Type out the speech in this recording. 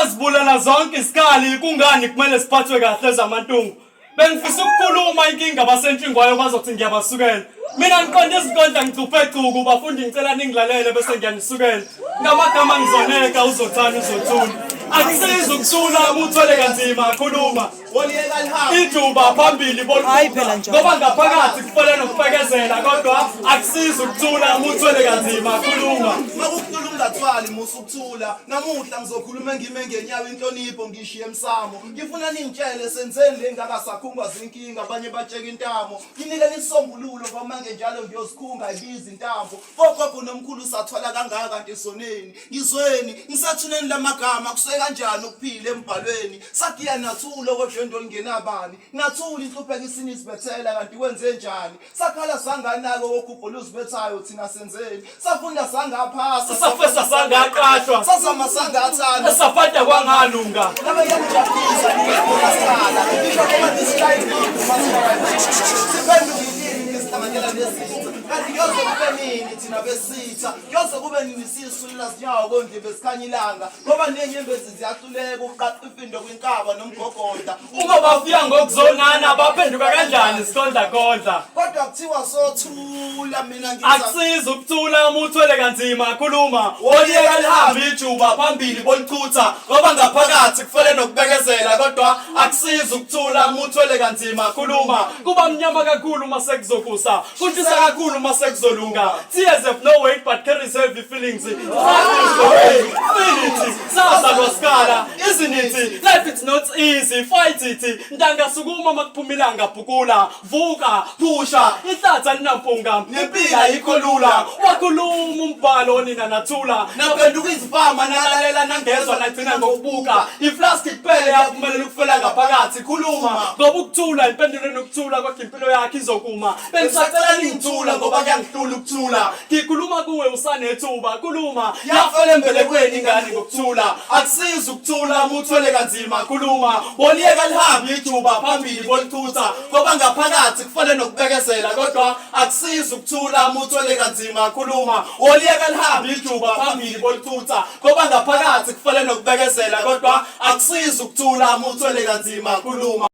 Sazibulala zonke isikali, kungani kumele siphathwe kahle ezamantungu? Bengifisa ukukhuluma inkinga basentshingwayo bazothi ngiyabasukela. Mina ngiqonda izinkondla ngicuphe cuku, bafundi ngicela ningilalele bese ngiyanisukela. Ngamagama ngizoneka uzothanda uzothula. Akusizi ukuthula uma uthwele kanzima, khuluma. Ijuba phambili Hayi phela njalo. ngoba ngaphakathi kufanele nokubekezela, kodwa akusizi ukuthula uma uthwele kanzima, khuluma. Makukhuluma ungathwali, musa ukuthula. Namuhla ngizokhuluma ngime ngenyawo, inhlonipho ngishiye emsamo. Ngifuna ningitshele senzeni le ngaka sakhungwa zinkinga, abanye batsheka intamo. Nginike nisombululo ngoba manje njalo ngiyozikhunga ibiza intambo. Kogogo nomkhulu sathwala kangaka kanti soneni. Ngizweni ngisathuneni lamagama kusuke kanjani ukuphila embhalweni. Sagiya nathula okodlwendo olungenabani. Nathula inhlupheko isinizibethela kanti kwenze njani. Sakhala sanganako kogugu oluzibethayo thina senzeni. Safunda sangaphasa. Safesa sangaqashwa. Sazama sangathanda. Safada kwangalunga. Laba iyangijabulisa ngiyakhala. Ngisho noma ndisishaya siphenduke ilimi nesihlanganyela nezitha. Kanti kuyoze kube nini thina besitha? Kuyoze kube nini sisulila zinyawo kondlebe sikhanya ilanga? Ngoba nenyembezi ziyahluleka ukuqaqa ifindo kwinkaba nomgogodla. Uma bafika ngokuzonana baphenduka kanjani sikhondla khondla? Kodwa kuthiwa sothula, mina ngithi Akusizi ukuthula uma uthwele kanzima, khuluma. Woliyeka lihambe ijuba phambili bolichutha ngoba ngaphakathi kufanele nokubekezela, kodwa akusizi ukuthula uma uthwele kanzima, khuluma. Kuba mnyama kakhulu uma sekuzokusa, kushisa kakhulu uma sekuzolunga. Tears have no weight but carries heavy feelings. Life is the way, feel it. Sazalwa sikala, isn't it? Life is not easy, fight it. Ntanga sukuma makuphuma ilanga, bhukula, vuka, phusha, ihlathi alinampunga, nempilo ayikho lula. Wakhuluma umbhalo nina nathula, naphenduka izifama, nalalela nangezwa nagcina ngokubuka. Iflask kuphela yaphumelela ukufela ngaphakathi, khuluma. Ngoba ukuthula impendulo nokuthula kodwa impilo yakhe izokuma. Bengisacela ningithula ngoba kuyangihlula ukuthula. Ngikhuluma kuwe usanethuba, khuluma. Yafela embelekweni ingane ngokuthula. Akusizi ukuthula uma uthwele kanzima, khuluma. Woliyeka lihambe ijuba phambili bolichutha ngoba ngaphakathi kufanele nokubekezela, kodwa akusizi ukuthula uma uthwele kanzima, khuluma. Woliyeka lihambe ijuba phambili bolichutha ngoba ngaphakathi kufanele nokubekezela, kodwa akusizi ukuthula uma uthwele kanzima, khuluma.